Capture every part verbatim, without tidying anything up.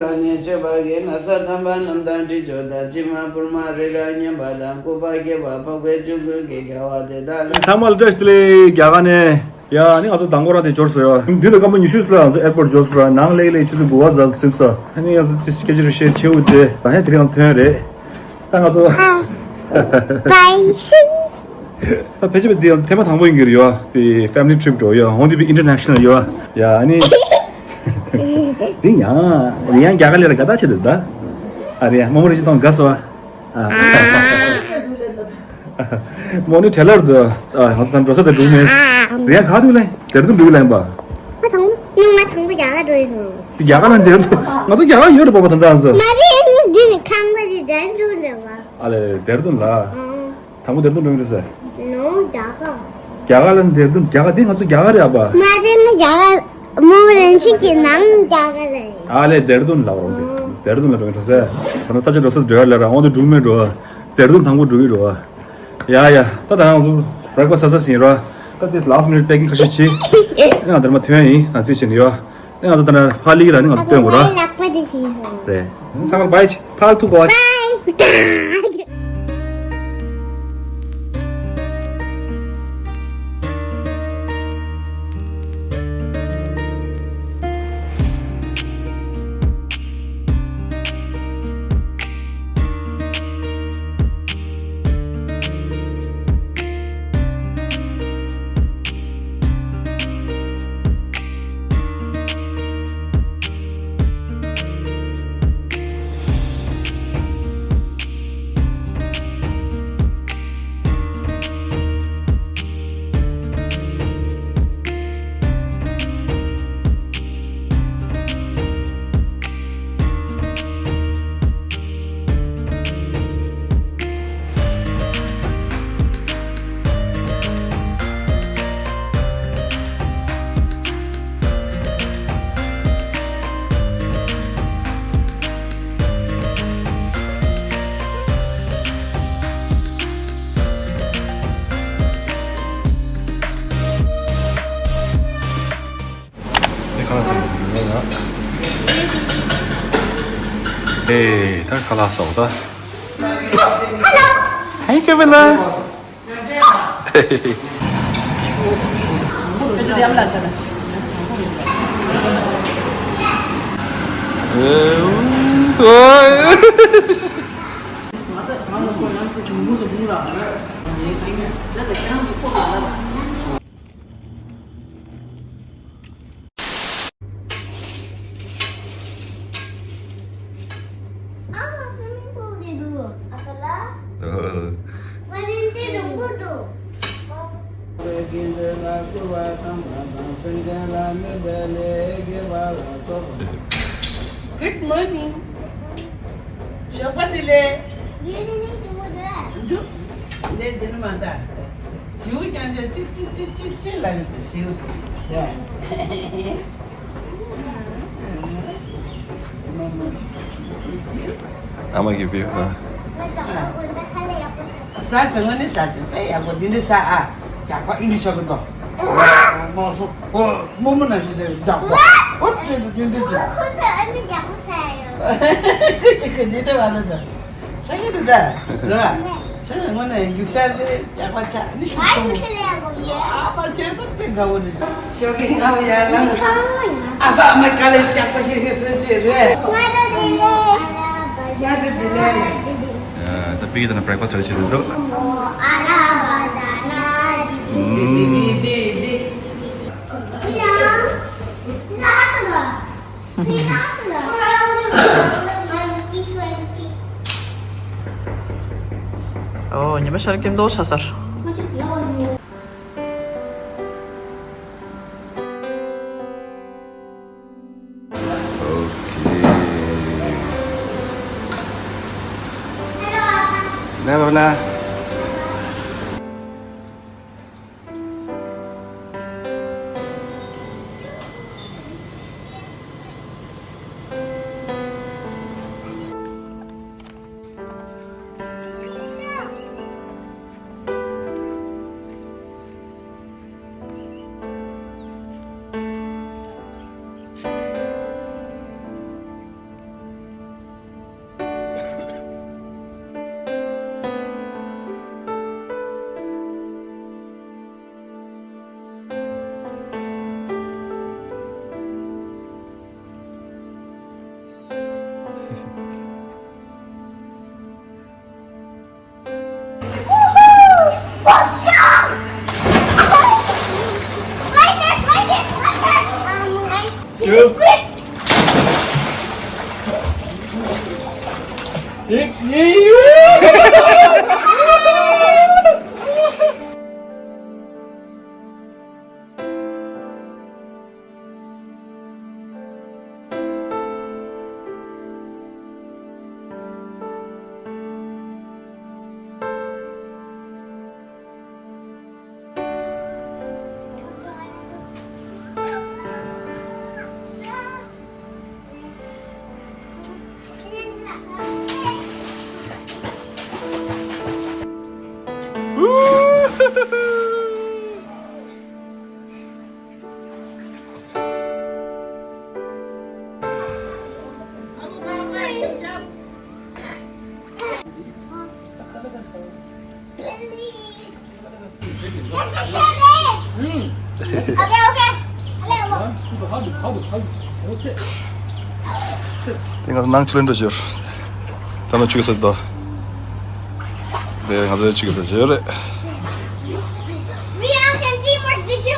ལ་ནི་མཆོད་པ་གི་ན་བཟའ་དམ་པ་རྣམས་དང་དྲི་མཆོག་དང་ཕྱི་མ་ཕུར་མ་རི་རབ་སྙན་པ་དང་སྐུད་པ་རྒྱས་པ་འཕགས་པའི་ཆོས་གོས་ཀྱི་རྒྱལ་བ་དེ་དག་ལ། ཚང་མ་ལ་བཀྲ་ཤིས་བདེ་ལེགས། རྒྱ་གར་ནས་ཡ་ནི་ང་ཚོ་མདང་དགོང་རང་དེ་འབྱོར་སོང་ཡ། མདུན་དུ་སྐར་མ་ཉི་ཤུ་ཙམ་ལ་ང་ཚོ་ཨེར་པོར་ཊི་འབྱོར་སོང་ར། ནང་སླེབས་སླེབས་ཆུ་ཚོད་དགུ་པ་ཙམ་ཟིན་ས། ཨ་ནི་ང་ཚོ་དེ་སྐད་ཆ་རེ་བཤད་བྱེད་འུ་དེ་ད་ཧེ་དེ་རིང་ཐོན་རེད། ད་ང་ཚོ་བའི་ཤི། ད་ཕལ་ཆེར་འདི་ཡང་ཐེངས་མ་དང་པོ་ཡིན་གྱི་རེད་ཡོ། དེ་ཕེ་མི་ལི་ཊི་རིབ་འགྲོ་ཡོ། འོང་དུས་པའི་ཨིན་ཊར་ནེ་ཤ་ནལ་ཡོ། ཡ་ཨ་ནི། རིང་ཡང་། རིང་ཡང་རྒྱ་གར་ལས་ལ་དགའ་ཐག་ཆད་འདུག་ད། ཨ་རེད་ཡ། རྨོ་མོ་རིན་ཆེན་གཏོང་དགའ་སོ། ཨ། རྨོ་མོ་ནི་ཊེ་ལར་དུ། ཨ། ང་ཚོ་ད་འགྲོ་ས་དེ་འགྲོ་མེད། རིང་ཡང་ག་འགྲོ་ལེ། ལྡེར་ལྡུན་འགྲོ་གི་ལེ་ཡིན་པ། ང་དང་པོ་ནི་ང་དང་པོ་རྒྱ་གར་འགྲོ་ཡི་སོང་། རྒྱ་གར་ལ་ལྡེར་ལྡུན། ང་ཚོ་རྒྱ་གར་ཡོད་རེད་པ་པ་ད་ད་ང་ཚོ། མ་རེད། ངས་འདི་ནས་ཁང་པ་དེ་ལྡེར་ལྡུན་རེད་པ། ཨ་ལེ་ལྡེར་ལྡུན་ལ། ཨང་། དང་པོ་ལྡེར་ལྡུན་འགྲོ་གི་རེད་ཟེར། ནོ། རྒྱ་གར། རྒྱ་གར་ལ་ལྡེར་ལྡུན། རྒྱ་གར་འདི་ང་ཚོ་རྒྱ་གར་རེད་ཨ་ཕ། མ་རེད། ང་རྒྱ་གར་རྨོ་མོ་རིན་ཆེན་གྱི་ནང་རྒྱ་གར་རེད། ཨ་ལེ་ལྡེར་ལྡུན་ལབ་རོགས་དེ། ལྡེར་ལྡུན་ལ་འགྲོ་གི་རེད་ཟེར། ད་ནི་ས་ཆ་འགྲོ་ས་འགྲོ་ཡ་ལས་ར་འོང་དུ་འགྲུབ་མེད་འགྲོ། ལྡེར་ལྡུན་དང་པོ་འགྲོ་གི་རེད་བ། ཡ་ཡ། ད་ད་ང་ཚོ་བྷེ་རེག་ཕ་སི་ཊི་ཟ་ས་ཟིན་ར། ད་དེ་ལ་སི་ཊི་མི་ནིཊ་པེ་ཀིང་ཁ་ཤས་བྱེད། ཨེ་ང་འདིར་མ་ཐོན་ཡིན། ང་ཚིག་བྱེད་ནི་ཡོད། ཨེ་ང་ཚོ་ད་ནི་ཕར་སླེབས་ཀྱི་ར། ནི་ང་ཚོ་སྟོན་དགོས་ར། ལག་པ་དེ་ཞིག་ཡིན། རེད། ཚང་མ་ལ་བའི་ཕར་ཐུག་གོ། བའི། ཁ་ལག་ཟ་གི་ཡོད་ཡ། ཨེ་ད་ཁ་ལག་ཟ་འོ་ད། Hello. Hi, Camilla. ཨ་མ་སུ་མིང་པུལ་དེ་འདུག་ཨ་ཕ་ལ། ཨོ། སུ་མིང་དེ་རིང་པོ་འདུག Good morning. ཞོགས་པ་བདེ་ལེགས། ཡུལ་ནི་ནི་ཅུང་མོ་འདུག་འདུག་ལས་འདི་ནི་མ་འདའ། བྱིའུ་རྐྱང་རྐྱང་ཅིག་ཅིག་ཅིག་ཅིག་ཅིག་ལ་ཡོད་དེ་བྱིའུ། ཨ་མ་གི་བིའུ་ཨ། ཟ་ཟེར་ངོ་ནི་ཟ་ཟེར་དཔེ་ཡག་པོ་འདི་འདྲ་ཟ་ཨ། ཡག་པ་ཨིན་འདྲ་ཆོག་གི་འདུག་མ་སོ། ཨོ་རྨོ་མོ་ན་ཞིག་ཟེར་ཡག་པོ། ཨོ་དེ་འདྲ་དེ་འདྲ་ཟེར། ཁོ་ཚོ་ཨ་ནི་ཡག་པོ་ཟ་ཡོད། ཁོ་ཚོ་གི་འདི་འདྲ་བ་ལ་འདུག་ཆ་ཡི་འདུག་ད། རེད་བ། ཆ་ཡི་ངོ་ནས་རྒྱུག་ཤར་ལས་ཡག་པ་ཆ་ནི་ཤུགས་ཆུང་། ཨ་ཕ་ཁྱོད་ད་དཔེ་དགའ་བོ་རེད། ཞོགས་ཀྱི་ང་བ་ཡར་ལངས། ཨ་ཕ་ཨ་མ་དཀའ་ལས་ཡག་པ་ཞིག་ཞིག་སོན་ཅི་རེད། ང་ར་དེ་ལས། ང་ར་དེ་ལས། ཡ་ད་པིག་དང་བྷེ་རེག་ཕ་སི་ཊི་ཟེར་བྱེད་འདུག་ཨོ། ཉི་མ་ཤར་གྱི་མདོག་ཆགས་ཚར། ཨོ་ཁེ། ལེ་བ་ལ། Right there, right there, right there. Um, I Two. དེ་ང་ཚོ་ནང་ཆུ་ལེན་འགྲོ་ཞོར། ད་ནི་ཆུ་གི་ས་དོ། དེ་ང་ཚོའི་ཆུ་གི་ས་ཞོར་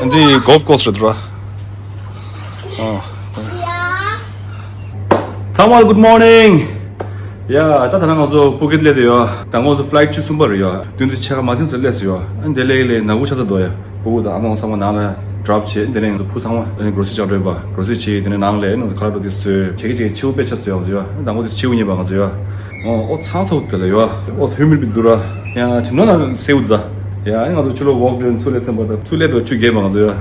རེད། འདི་གོལ་ཕ་ཀོ་སི་རེད་འདུག་ར། ཨ། ཚང་མ་good morning། ཡ། ད་ད་ནང་ང་ཚོ་ཕུ་ཀེད་སླེབས་ཡོད། ད་ང་ཚོ་ཕ་ལའིཊ་བཅུ་གསུམ་པ་རེད་ཡོད། བདུན་དུ་ཕྱེད་ཀ་མ་ཟིན་ཙམ་སླེབས་སོང་ཡོད། ཨ་ནི་དེ་ལས་ལས་ནག་པོ་ཆགས་ཚར་འདུག་ཡ། ཕྲུ་གུ་དང་ཨ་མ་ཚང་མ་ནང་ལ་ཌོབ་བྱས། དེ་ནས་ང་ཚོ་བུ་ཚང་མ་དེ་ནས་གོ་རོ་སི་རི་ཅག་འགྲོ་ཡིན་པ། གོ་རོ་སི་རི་བྱས། དེ་ནས་ནང་ལ་ནང་ཚོ་ཁ་ལག་འགྲོ་དེ་བཟོས། བྱེད་ཀྱི་བྱེད་ཀྱི་ཕྱི་པོ་དཔེ་ཆ་བཟོས་ཡོང་ཟེར་ཡོད། ཨ་ནི་ནང་པོ་དེ་ཕྱི་པོ་ཉེས་པ་ང་ཚོ་ཡོད། ཨོ་ཨོ་ཚང་ཚོ་དེ་ལ་ཡོད། ཨོ་ཚོ་ཧུ་མི་ཌི་འདུག་ར། ཡ་གྲིམ་ནང་ལ་སེའུ་འདུག་ད། ཡ་ཨ་ནི་ང་ཚོ་ཕྱི་ལོགས་ཝོག་འགྲོ་ཚུར་སླེབས་ཚར་བ་དང་ཚུར་སླེབས་དུས་བཅུ་བརྒྱད་པ་ང་ཚོ་ཡོད།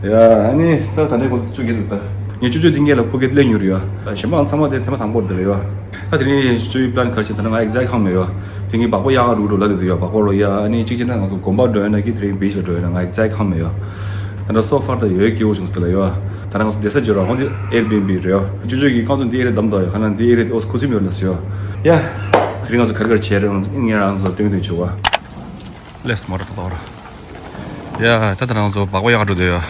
ཡ་ཨ་ནི་ད་ད་ལྟའི་ཁོ་ཚོ་བཅུ་བརྒྱད་འདུག་ད། ངས་བཅུ་བཅུ་བདུན་བརྒྱད་ལ་ཕུ་ཀེད་སླེབས་མྱོང་རེད་ཡོད། གཞན་པ་ཚང་མ་དེ་ཐེངས་མ་དང་པོ་རེད་དེ་ལ་ཡོད། ད་དེ་རིང་སྤྱོད་ཡུལ་པི་ལན་ག་རེ་བྱེད། ད་ནི་ང་ཨེག་ཛེག་ཧ་གོ་མེད་ཡོད། དེང་གི་སྦག་སྦག་གཡག་འགྲོ་འགྲོ་ལབ་བསྡད་ཡོད། སྦག་སྦག་རོ་ཡ། ཨ་ནི་གཅིག་བྱས་ན་ང་ཚོ་དགོན་པ་འགྲོ་ཡོད་ན་གི་དེ་རིང་བིཆ་ལ་འགྲོ་ཡོད་ན་ང་ཨེག་ཛེག་ཧ་གོ་མེད་ཡོད། ད་ལྟ་སོ་ཕར་ད་ཡོད་སྐྱིད་པོ་བྱུང་སོང་དེ་ལ་ཡོད། ད་ནི་ང་ཚོ་བསྡད་ས་འབྱོར་བ་ཧོན་དེ་ཨེར་བི་ཨེན་བི་རེད་ཡོད། ཅོ་ཅོ་གི་ཁོང་ཚོ་འདི་ཨེ་རེད་བདམས་དོ་ཡོད། ཁ་ན་འདི་ཨེ་རེད་ཨོ་ཁུ་སིམ་ཡོད་ལ་ཟེར་ཡོད། ཡ། དེ་རིང་ང་ཚོ་ག་རེ་ག་རེ་བྱས་རེད། ང་ཚོ་ངས་རང་ཚོ་སྟོན་སྟོན་བྱུང་བ། ལེས་མོ་ཊ་ཏོ་ར། ཡ་ད་ད་ནང་ཚོ་སྦག་སྦག་གཡག་འགྲོ་འདོད་ཡོད།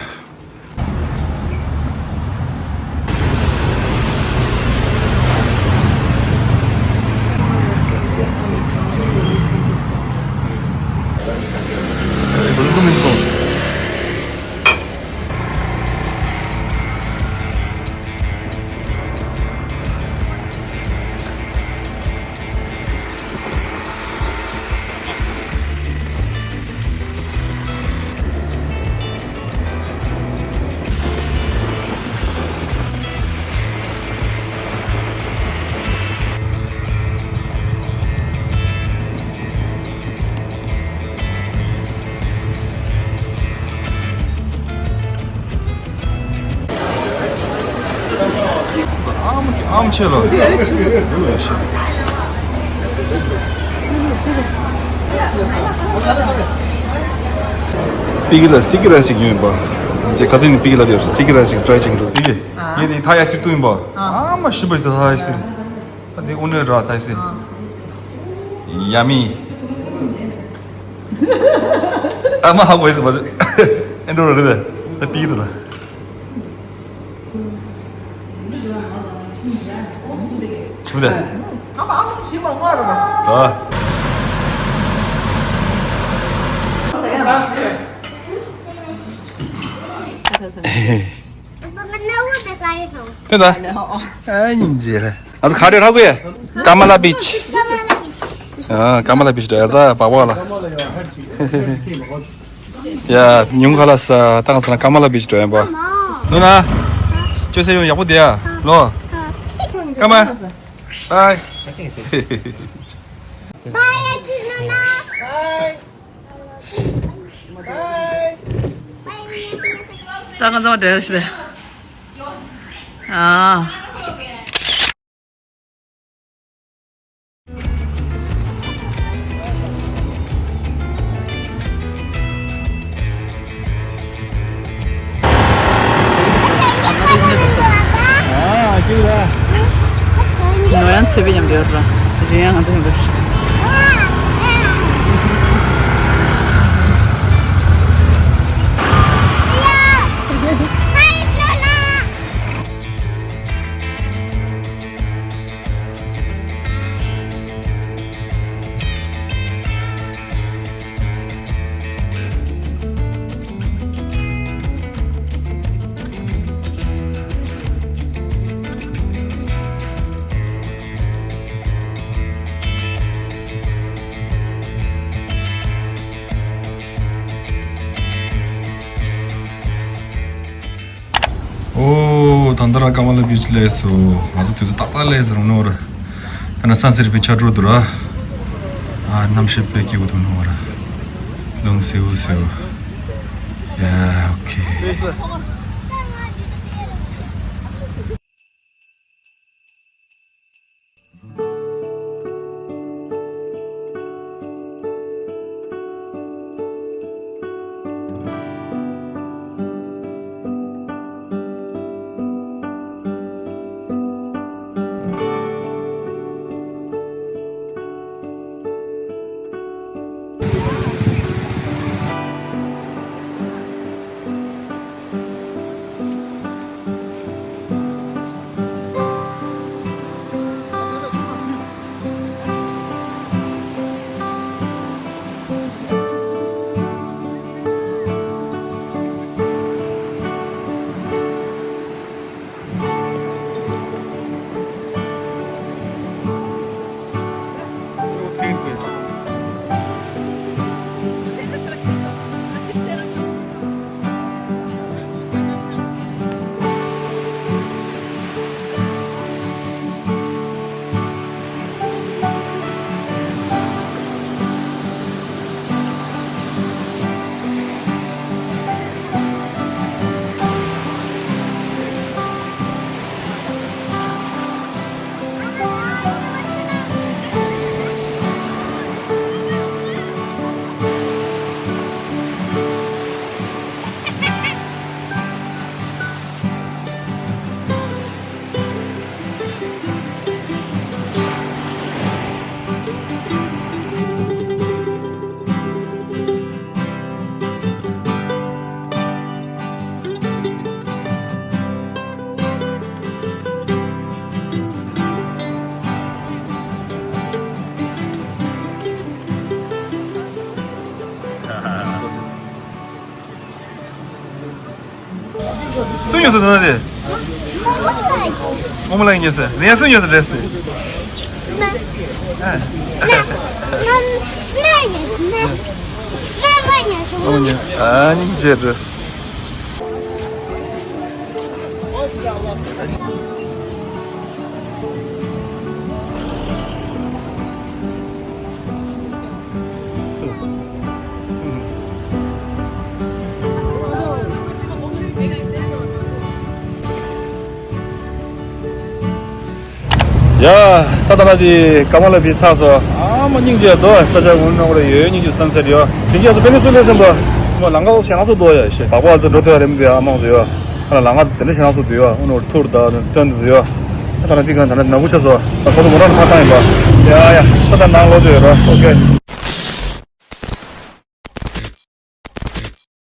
ཨམ་ཨམ་ཆེ་ལ། པི་ཀི་ལ་སི་ཊི་ཀི་ར་ཡིས་ཞིག་ཉོས་ཡིན་པ། ཇེ་ཁ་སང་ནས་པི་ཀི་ལ་དེར་སི་ཊི་ཀི་ར་ཡིས་ཞིག་ཊི་རའི་བྱེད་ཀྱི་འདུག་པི་ཀི། ཨ། ངས་དེ་ཐ་ཡ་སི་ཏུ་ཡིན་པ། ཨ་མ་ཤི་བ་ཞིག་ད་ཐ་ཡ་སི། ད་དེ་ཨུ་ནེ་ར་ཐ་ཡ་སི། ཡ་མི། ཨ་མ་ཧ་གོ་ཡ་སི་བ་རེད། ཨེ་འགྲོ་ར་རེད་ད་པི་ཀི་ད། ཆུ་བདེ། ཨ། དེ་ད། ཨ་ཉིན་རྗེས་ལ། ང་ཚོ་ག་རེ་རག་གི། ཀ་མ་ལ་བིཆ། ཨ་ཀ་མ་ལ་བིཆ་འདྲ་ཡ་ད་སྦག་སྦག་ལ། ཡ་ཉུང་ཁ་ལ་ས་ད་ང་ཚོ་ན་ཀ་མ་ལ་བིཆ་འགྲོ་ཡིན་པ། ནུ་ན། ཅོ་སེ་ཡོང་ཡག་པོ་བསྡད་ཡ། ལོ། ཀ་མ། བའི། བའི། བའི། ད་ང་ཚོ་འབྲེལ་ཞིག་ཨ། ང་ཡང་ཚེ་འཕེལ་མཉམ་དུ་ཡོད་ར། དེ་རིང་ཡང་ང་ཚོ་མཉམ་དུ། ད་ར་ཀ་མ་ལ་བིཆ་སླེབས་སོང་། ང་ཚོ་དུས་ཚོད་ཏག་ཏག་སླེབས་ཟེར་ནོ་ར། ད་ན་སན་སེཊ་པའི་ཆ་འགྲོ་འདུག་ར། ཨ་གནམ་གཤིས་དཔེ་སྐྱིད་པོ་འདུག་ནོ་ར། རླུང་བསིལ་བསིལ། ཡ་ཨོ་ཁེ། སུ་ཉོས་སོང་དེ་ན་དེ། རྨོ་མོ་ལགས་ཉོས་སོང་། ངས་སུ་ཉོས་སོང་ཌི་རེ་སི་དེ། རྨོ་མོ་ཉོས་སོང་། ཨ་ནི་ཇེ་ཌི་རེ་སི། ཡ། ད་ལྟ་ང་འདི་ཀ་མ་ལ་བི་ཚར་སོང་། ཨ་མ་སྙིང་རྗེ་འདུག་ས་ཆ་ངོ་ནང་ལ་ཡོད་སྙིང་རྗེ་སན་སེཊ་ཡོད། དེང་གི་ང་ཚོ་པེ་ནི་སུ་ལེ་ཟེར་བ། མ་ལང་ཀ་ཞེ་ན་སུ་འདུག་ཡ་ཤེ་བག་བག་ཏུ་འགྲོ་ཐུབ་ཡ་རེད་མི་འདུག་ཡ་ཨ་མང་སུ་ཡོད། ཁ་ལ་ལང་ཀ་དེ་འདྲ་ཞེ་ན་སུ་འདུག་ཡ་ཨུ་ནོ་ཐུར་ད་ཏྲན་དུ་ཡོད། ད་ལ་འདི་གང་ད་ན་ནག་པོ་ཆགས་སོང་། ཁོ་ཚོ་མོ་རང་ཕ་ཐང་ཡིན་པ། ཡ་ཡ་ད་ད་ནང་ལོག་ཏུ་ཡོད་ར་ཨོ་ཁེ།